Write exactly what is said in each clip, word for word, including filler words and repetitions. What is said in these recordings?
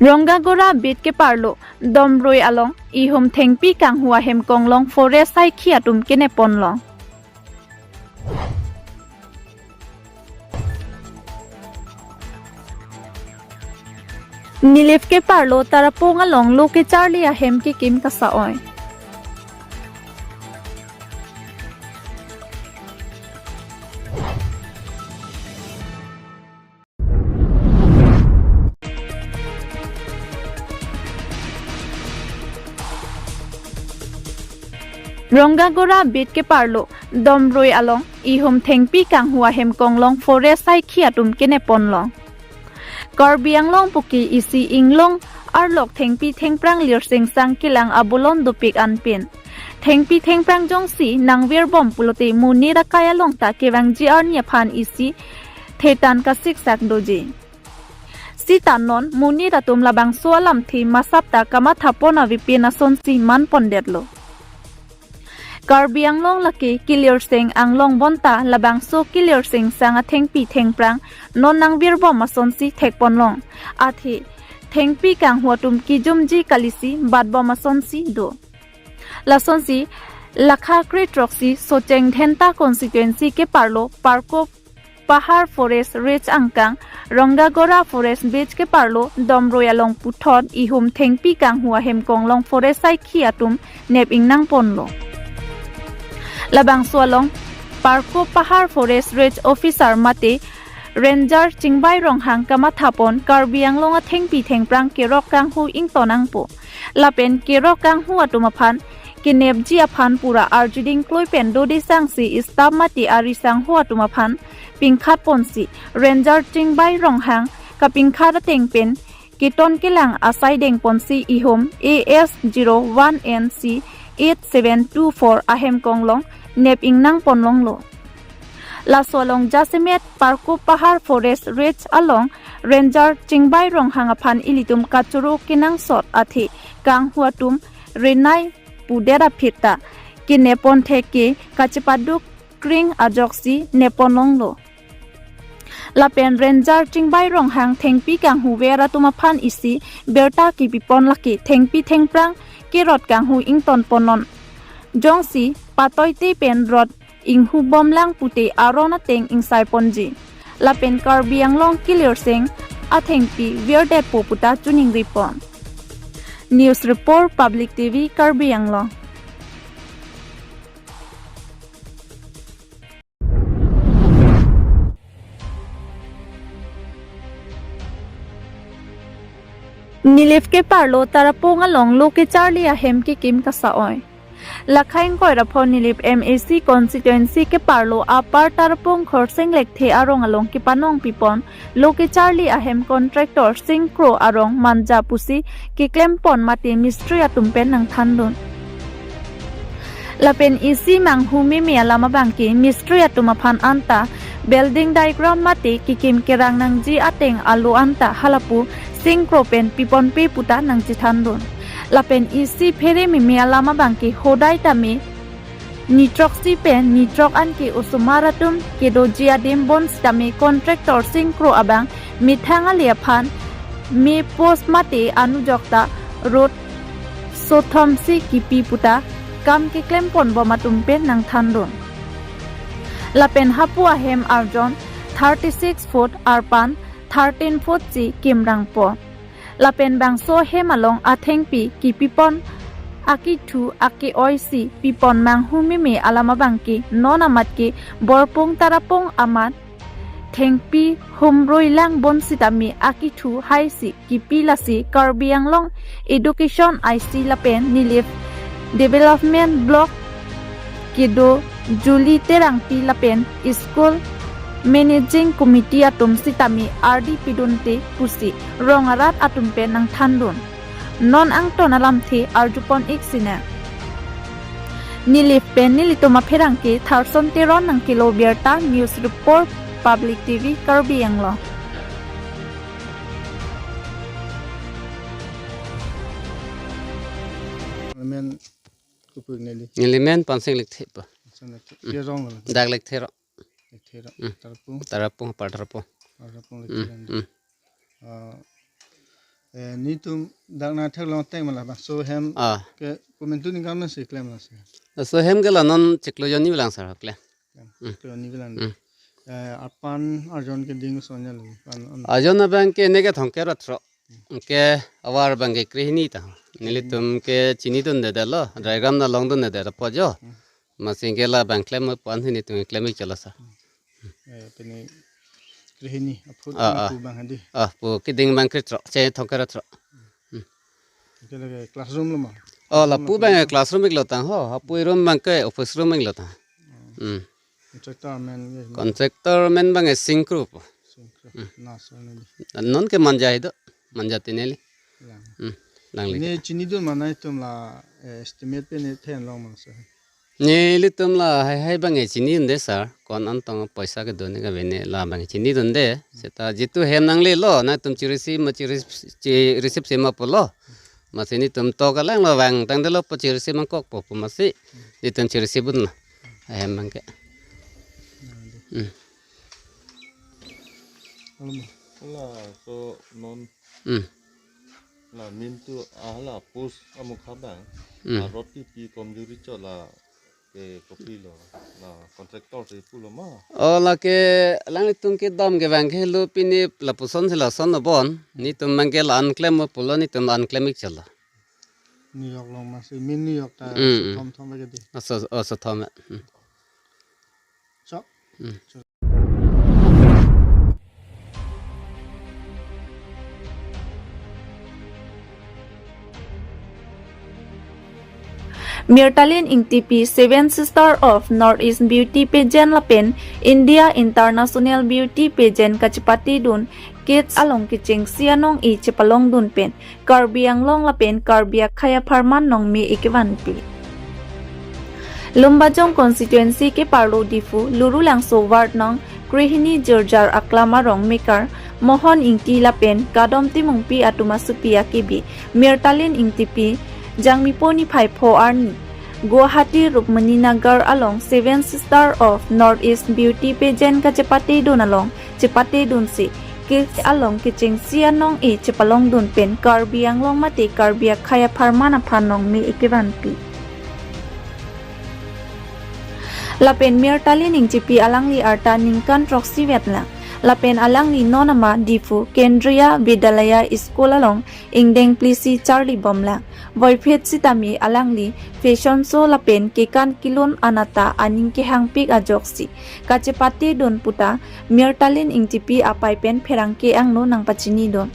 Rongagora beat keparlo Domroi along ihum thengpi kanghu ahem konglong forest saikhi atum kenepon long. Nilip keparlo Tarapung along lo kecharli ahem kekim kasa-oi. Rongagora beat keparlo Domroi along ihum thengpi kanghu ahem konglong forest saikhi atum kenepon long. Karbi Anglong puke isi inglong arlok thengpi thengphrang lirseng sang kelang abolon dopik anpin thengpi thengphrang jongsi nangvirbom pulote monit akai along ta kevangji arni aphan isi thetan kasiksak doji. Sita non monit atum labangso alamthe masap ta kamathapon avepin asonsi manpondetlo. Karbi Anglong lake kelirseng anglong bonta labangso kelirseng sang athengpi thengphrang non nangvirbom asonsi thekpon long. Athe thengpi kanghu atum kijumji kalisi batbom asonsi do. Lasonsi lakha kre throksi Socheng Dhenta constituency keparlo Parko Pahar Forest Range angkang Rongagora Forest Beat keparlo Domroi along puthot ihum thengpi kanghu ahem konglong forest saikhi atum nep ingnangponlo. Labangso along Parko Pahar Forest Range Officer mate Ranger Chingbai Ronghang kamathapon Karbi Anglong athengpi thengphrang kerok kanghu ingtonnangpo. Lapen kerok kanghu atum aphan kenepji aphan pura arjuding kloi pen dode sangsi staff mate ari sangho atum aphan pingkhatponsi Ranger Chingbai Ronghang kapingkhat ateng pen keton kelang asai dengponsi ihum A S zero one N C eight seven two four ahem konglong nep ingnangpon longlo. Laso along jasemet Parko Pahar Forest Range along Ranger Chingbai Ronghang aphan ilitum kachoro kenangsot athe kanghu atum renai pudet aphi ta kenepon thek ke kachepaduk kring ajoksi nepon longlo. Lapen Ranger Chingbai Ronghang thengpi kanghuver atum aphan isi birta kepipon lake thengpi thengphrang kerot kanghu ingtonponnon. Jongsi patoite pen rot inghubomlang pute aron ateng ingsaiponji. Lapen Karbi Anglong kelirseng athengpi virdetpo puta chuningripon. News Report, Public T V, Karbi Anglong. Nilip keparlo Tarapung along lo kecharli ahem kekim kasa-oi. Lakha ingkoi ra pho Nilip M A C constituency keparlo Upper Tarapung Khorsing Lekthe arong along kepanong pipon lo kecharli ahem contractor Singkro arong Manja pusi keklempon mate mistri atum pen nangthandun. Lapen isi manghu meme alam abangke mistri atum aphan anta building diagram mate kekim kerang nangji ateng alo anta halapu Singkro pen piponpe puta nangchethandun. Lapen isi phere meme alam abangke hodai tame nitroksi pen nitrok anke osomar atum kedoji adim bonsitame contractor Singkro abang methang ale aphan me post mate anujokta rod sothomsi kipi puta kam keklemponbom atum pen nangthandun. Lapen hapu ahem arjon thirty six foot arpan thirteen foot si kimrangpo. Lapen bangso ahem along athengpi kipipon akithu ake-oisi pipon manghu meme alam abangke non amat ke Borpung Tarapung amat thengpi humroi lang bonsitame akithu haisi kipi lasi Karbi Anglong Education I C lapen Nilip Development Block kedo Julie Terangpi lapen School Managing Committee atum sitame ardi pidunte pusi rong arat atum pen nangthandun. Non angton alamthe arjupon ik sine. Nilip pen nelitum apherangke Tharson Teron nangkelo birta, News Report, Public T V, Karbi Anglong. Amen. Kupuk neli. Neli men Pansing Lekthe pa. Pansing Lekthe. Mm. Dia rong lo. Dak Lekthe ro. Lekthe ro. Mm. Tarapung. Tarapung, Upper Tarapung. Upper Tarapung Mm, Lekthe ro. Mm. Ah, Eh, netum dak na theklong teng ma labangso hem Ah. ke komantu ningkan ma si klem la si. Laso hem ke la non chiklo jonni bilang sar klem. Klem. Hmm. Chiklo jonni bilang. Hmm. Eh, apan arjon keding sonya lo. Pan on. Arjon abang ke ne ke thomkep ra throk. Ke avar abang ke krehini ta. Nelitum ke chinidunde detlo. Diagram na longdunde det apo jo. Hmm. Amatsi ke labang klem pu-an si netum klem-ik chot la sar. Eh, pini krehini aphu Ah, ah. pu abang hadi. Ah, pu keding abang ke throk, che thomkep ra throk. Ke lake classroom lo ma? Oh, lapu abang classroom-ik lo tang ho, hapu room abang ke office room-ik lo tang. Hmm. Contractor amen ke. Contractor amen abang ke Singkru pu. Singkru. Hmm. Na so ne. Non ke Manja do, Manja Tineli. Ya. Hmm. Nangli. Ne chinidun ma netum la, eh, estimate pen ne then long ma so. Nelitum la hai hai abang ke chinidunde sar, ko-an tong poisa kedo ne kave ne labang ke chinidunde, seta jitu hem nanglelo, netum chirisi ma chirisi, chirisi si ma pulo. Amatsi netum to kalang lo vangtang detlo pu chirisi mangkok po pu amatsi. Netum chirisi bun lo. Hem abang ke. Hmm. Hala, so non Hmm. la mintu ah la post amukha abang. Hmm. Arot kipi komjuri chot la ke kopilo, la contractor si pulo ma? Oh, lake alanglitum kedam ke abang ke lo pini lapuson si lason lo bon. Netum abang ke la-an klem pulo, netum la-an klem-ik chot lo. New York long ma si, min New York ta Hmm, hmm. thom thom ke di. Aso, aso thom. Hmm. Chok. Hmm. Mirtalin Ingtipi, Seven Sister of North East Beauty Pageant lapen India International Beauty Pageant kachepatedun, KICS along kechengsi anong-e chepalongdun pen Karbi Anglong lapen Karbi akhei apharman nongme-ik kevanpi. Lumbajong constituency keparlo Diphu, Lurulangso ward nong krehini Jirjar Aklam arong mekar Mohon Ingti lapen Kadom Timungpi atum asopi akibi Mirtalin Ingtipi, Jangmipo niphai pho arni Guwahati Rukmini Nagar along Seven Sister of North East Beauty Pageant kachepatedun along chepatedunsi, KICS along kechengsi anong-e chepalongdun pen Karbi Anglong mate Karbi akhei apharman aphan nongme-ik kevanpi. Lapen Mirtalin Ingtipi alangli arta ningkan throksi vet lang. Lapen alangli non ama Diphu Kendriya Vidyalaya School along ingdeng plisi charlibom lang. Voiphit sitame alangli fashion show lapen kekan kelun anat ta aning kehangpik ajoksi kachepatedun puta Mirtalin Ingtipi apei pen pherangke angno nangpachinidun.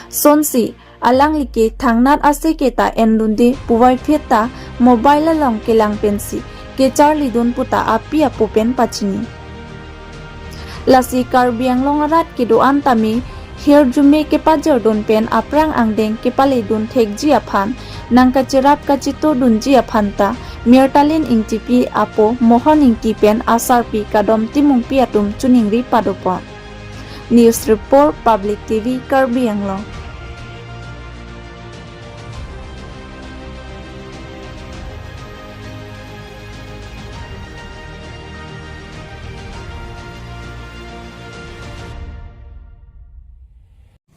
Sonsi alangli ke thangnat aseke ta endunde puvoiphit ta mobile along kelang pensi kecharlidun puta api apo pen pachini. Lasi Karbi Anglong arat kedo-an tame hirjume kepajordun pen aphrang angdeng kepaledun thekji aphan, nangkacherap kachetodunji aphan ta Mirtalin Ingtipi apo Mohon Ingti pen asarpi Kadom Timungpi atum choningri padopon. News Report, Public T V, Karbi Anglong.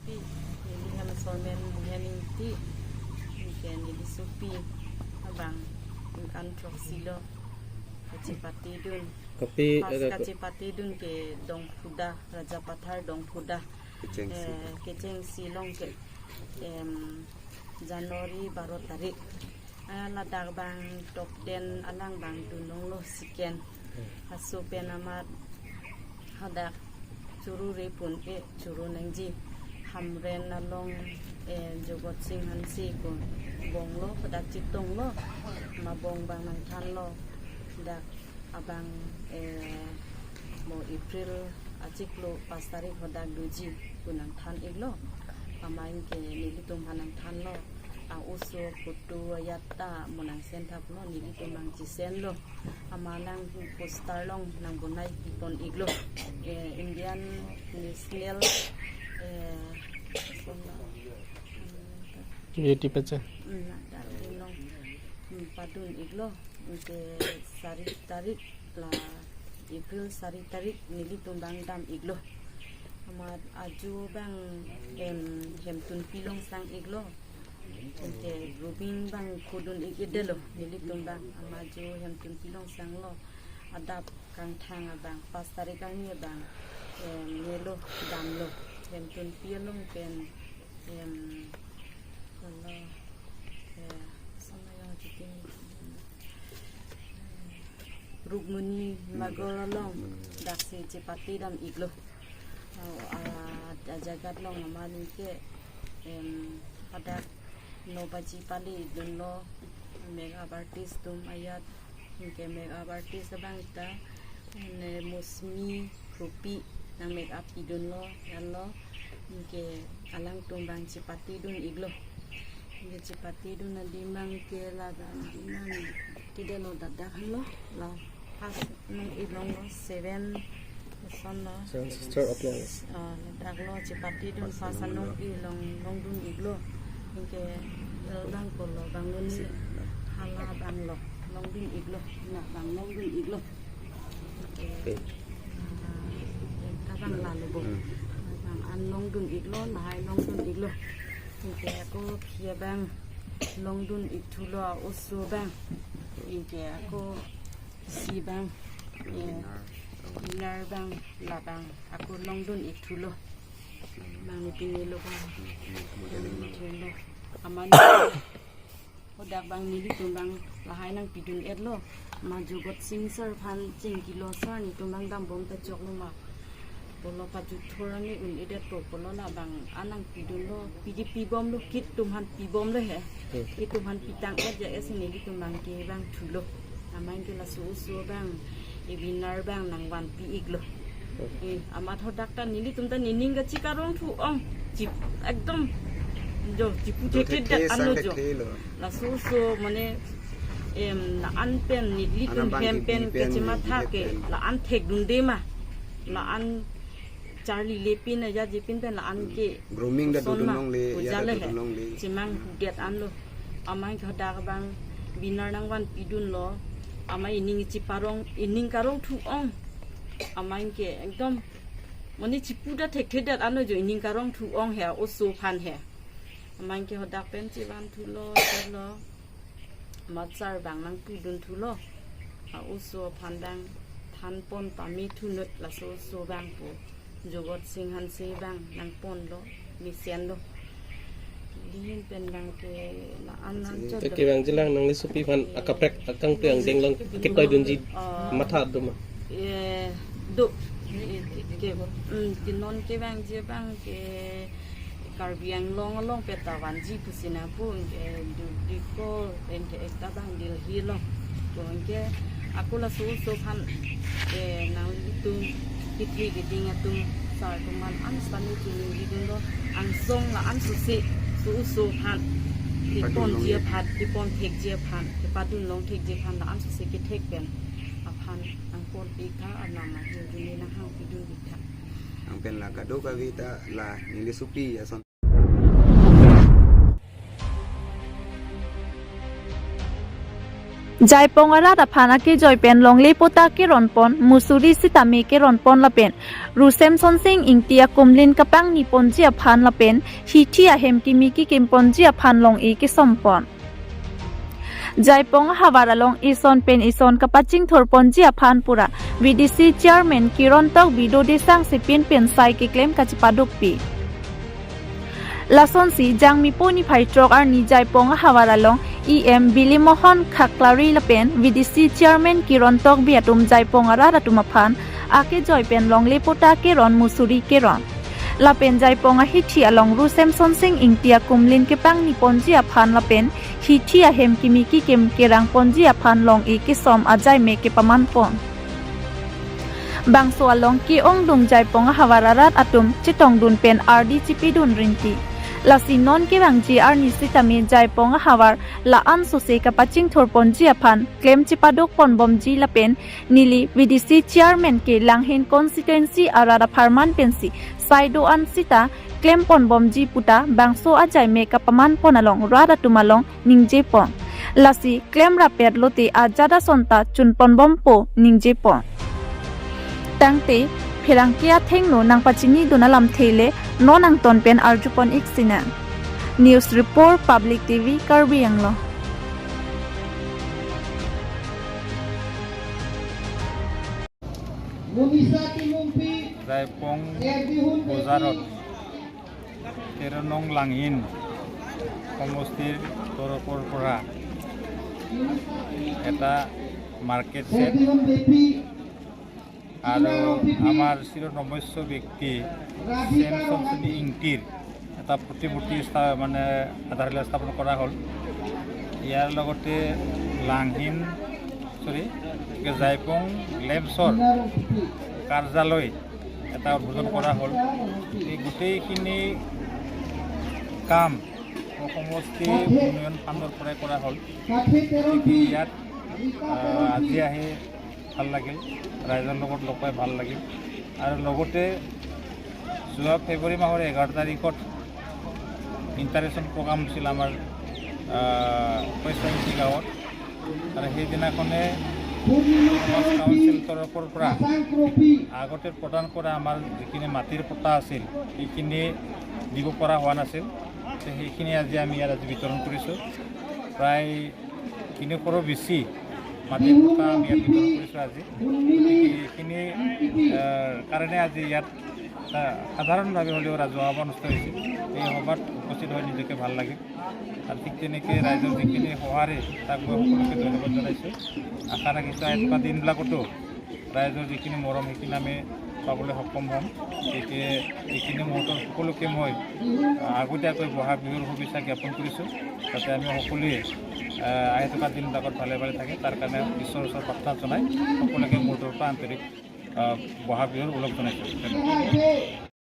Pi, neli hem ason men Mohon Ingti, neli ke neli sopi abang ningkan throksi lo, kachepatedun. Kopi, Pas eh, ko- kachepatedun ke Dongphuda, Rajapathar Dongphuda. Kechengsi. Eh, kechengsi long ke, em, January baro tarik. Ah, ladak abang top ten alang abang dunlonglo second. Hmm. Laso pen amat hadak churu re pun e churu nangji. Hamren along, eh, Jogot Sing Hanse ko bonglo, hadak chetonglo. Mabong abang nangthanlo. Dak abang, eh, mo April achiklo pas tarik hadak doji pu nangthan-iklo. Amat anke nelitum aphan nangthanlo. A-oso photo ajat ta mo nang send thaplo, nelitum nangchesenlo. Amat nang poster along nangbonai pipon-iklo. Eh, Indian National, eh, Beauty Pageant. Hmm, ladak along, hmm, padun-iklo. Anke sari tarik la April sari tarik nelitum abang dam-iklo. Amat ajo abang em, Hemtunpi along sang-iklo. Anke grooming abang kudun-ik-edetlo nelitum abang. Amat ajo Hemtunpi along sanglo. Adap kangthang abang, pas tarik arni abang em, nelo, damlo. Hemtunpi along pen em, kono, eh, sama yang chitin. Rukmini Nagar along daksi chepatedam-iklo. Oh, ah, ajagat along amat anke em, hadak no baji pale idunlo, makeup artist atum ajat, anke makeup artist abang ta ne Mosmi Kropi nang makeup idunlo, anlo, anke alangtum abang chepatedun-iklo. Anke chepatedun adim abang ke ladak adim abang kedelo dadak henlo, la pas nung ilonglo seven, sonlo. Seven Sister Oklong. Ah, daklo chepatedun pas anung ilong longdun-iklo. Anke el abang kolo abang lo ne hala abanglo longdun-iklo. Na abang longdun-iklo. Anke, Okay. Ah, ta abang lalo bo. Hmm. Abang an longdun-iklo, lahai longdun-iklo. Anke ako aphi abang longdun-ikthulo, oso abang. Anke ako si abang, eh, Binar abang, labang ako longdun-ikthulo. Abang ni pinelo abang. Amat hadak abang nelitum abang lahai nangpidun-etlo. Ma Jugot Sing sir aphan chingkilo, sir netum abang dambom ta choklo ma. Pulo pajut thor ani un-edetpo pulo, labang an nangpidunlo, pidi pibomlo, kit atum aphan pibomlo he. Hmm. Kit atum aphan pitang-et ja esi nelitum abang ke abang thulo. Amat anke laso oso abang, eh, Binar abang nangvanpi-iklo. Hmm. Eh, amat hadak ta nelitum ta nening kachikarong thu-ong. Chip, ekdom, jo, chipu Do thekthedet thekthe, ano sang jo. Thekthelo. Laso oso mane em, la-an pen nelitum Anabang hem ke pen bi pen kachematha bi ke pen. La-an thekdunde ma. La-an charlile pin ajat jepin pen la-an ke Grooming ta son ma, dodun longle, ya ta pujale he. Dodun longle. Chemang Hmm. Hudet anlo. Amat anke hadak abang Binar nangvanpidunlo. Amat ening chiparong, ening karong thu-ong. Amat anke ekdom mane chipu ta thekthedet ano jo, ening karong thu-ong he, oso aphan he. Amat anke hadak pen chevanthulo, chelo. Amat sir abang nangpidun thulo. A oso aphan dang thanpon pame thunut laso oso abang pu. Jugot Sing Hanse abang nangponlo, mesenlo. Dihin pen abang ke la-an an chot. Te kevangjilang nangli sopi aphan akaprek akangpi angdeng along ketoidunji Ah, matha do ma? Eh, do. Eh, ke, mm, ke non kevangji abang ke Karbi Anglong along peta vanji pusi nangpu, anke du diko, anke ekta abang Delhi along. To anke ako laso oso aphan, eh, nanglitum kitri kiting atum sar atum aphan an sani chuningri dunlo, angsong la-an sose, so oso aphan keponji aphan, kepon thekji aphan, kepadun long thekji aphan la-an sose kethek pen aphan nangponpi tha, anam ahin juni nanghangpidun-ik tha. Nang pen la kadokave ta la neli sopi ason. Jaipong arat aphan akejoi pen longle pota keronpon, musuri sitame keronpon lapen Ru Semsonsing Ingti akumlin kapangni ponji aphan lapen hithi ahem kimi kikim ponji aphan long-e kesompon. Jaipong ahavar along ison pen ison kapachingthur ponji aphan pura V D C chairman Kiron Tokbi dode sang sipin pen sai keklem kachepadukpi. Lasonsi Jangmipo niphai throk arni Jaipong ahavar along E M Bili Mohon Khaklari lapen V D C chairman Kiron Tokbi atum Jaipong arat atum aphan akejoi pen longle pota keron, musuri keron. Lapen Jaipong ahithi along Ru Semsonsing Ingti akumlin kepangni ponji aphan lapen hithi ahem kimi kikim kerang ponji aphan long-e kesom ajaime kepamanpon. Bangso along ke-ongdung Jaipong ahavar arat atum chetongdun pen ardi chipidun rinti. Lasi non kevangji arni sitame Jaipong ahavar la-an sose kapachingthur ponji aphan klem chepaduk ponbomji lapen neli V D C chairman ke Langhin constituency arat apharman pensi sai do-an sita klem ponbomji puta bangso ajaime kapamanpon along rat atum along ningjepon. Lasi klem rapet lote ajat ason ta chunponbompo ningjepon. Tangte pherangke athengno nangpachinidun alamthe le non angton pen arjupon ik sinang. News Report, Public T V, Karbi Anglong. Jaipong বজাৰত তেৰ নং লাংহিন সমষ্টিৰ তৰফৰ পৰা এটা market shed আৰু আমাৰ চিৰনমস্য ব্যক্তি চেমচন চুনী ইংতিৰ এটা প্ৰতিমূৰ্তি স্থা-, মানে আধাৰশিলা স্থাপন কৰা হ'ল। ইয়াৰ লগতে লাংহিন, চৰি, কি জাইপং লেম্পছৰ কাৰ্যালয় এটা উদ্বোধন কৰা হ'ল। এই গোটেইখিনি কাম সমষ্টি উন্নয়ন ফাণ্ডৰ পৰাই কৰা হ'ল। গতিকে ইয়াত, আহ, আজি আহি ভাল লাগিল, ৰাইজৰ লগত লগ পাই ভাল লাগিল। আৰু লগতে যোৱা ফেব্ৰুৱাৰী মাহৰ এঘাৰ তাৰিখত ইণ্টাৰেকশ্যন প্ৰগ্ৰাম হৈছিল আমাৰ, আহ, পইচাংচি গাঁৱত। আৰু সেইদিনাখনে সমাজ কাউন্সিল তৰফৰ পৰা আগতে প্ৰদান কৰা আমাৰ যিখিনি মাটিৰ পট্টা আছিল, সেইখিনি দিব পৰা হোৱা নাছিল। তে সেইখিনি আজি আমি ইয়াত আজি বিতৰণ কৰিছোঁ। প্ৰায় তিনিশৰো বেছি মাটিৰ পট্টা আমি ইয়াত বিতৰণ কৰিছোঁ আজি। গতিকে এইখিনি, আহ, কাৰণে আজি ইয়াত, আহ, সাধাৰণভাৱে হ'লেও ৰাজহুৱা সভা অনুষ্ঠিত হৈছে। এই সভাত উপস্থিত হৈ নিজকে ভাল লাগিল। আৰু ঠিক তেনেকে ৰাইজৰ যিখিনি সঁহাৰি, তাক মই সকলোকে ধন্যবাদ জনাইছোঁ। আশা ৰাখিছোঁ, অহা থকা দিনবিলাকতো ৰাইজৰ যিখিনি মৰম, সেইখিনি আমি পাবলৈ সক্ষম হ'ম। গতিকে এইখিনি মুহূৰ্তত সকলোকে মই, আহ, আগতীয়াকৈ বহাগ বিহুৰ শুভেচ্ছা জ্ঞাপন কৰিছোঁ, যাতে আমি সকলোৱে, আহ, আহি থকা দিনবিলাকত ভালে ভালে থাকে, তাৰ কাৰণে ঈশ্বৰৰ ওচৰত প্ৰাৰ্থনা জনাই সকলোকে মোৰ তৰফৰ পৰা আন্তৰিক, আহ, বহাগ বিহুৰ ওলগ জনাইছোঁ। ধন্যবাদ।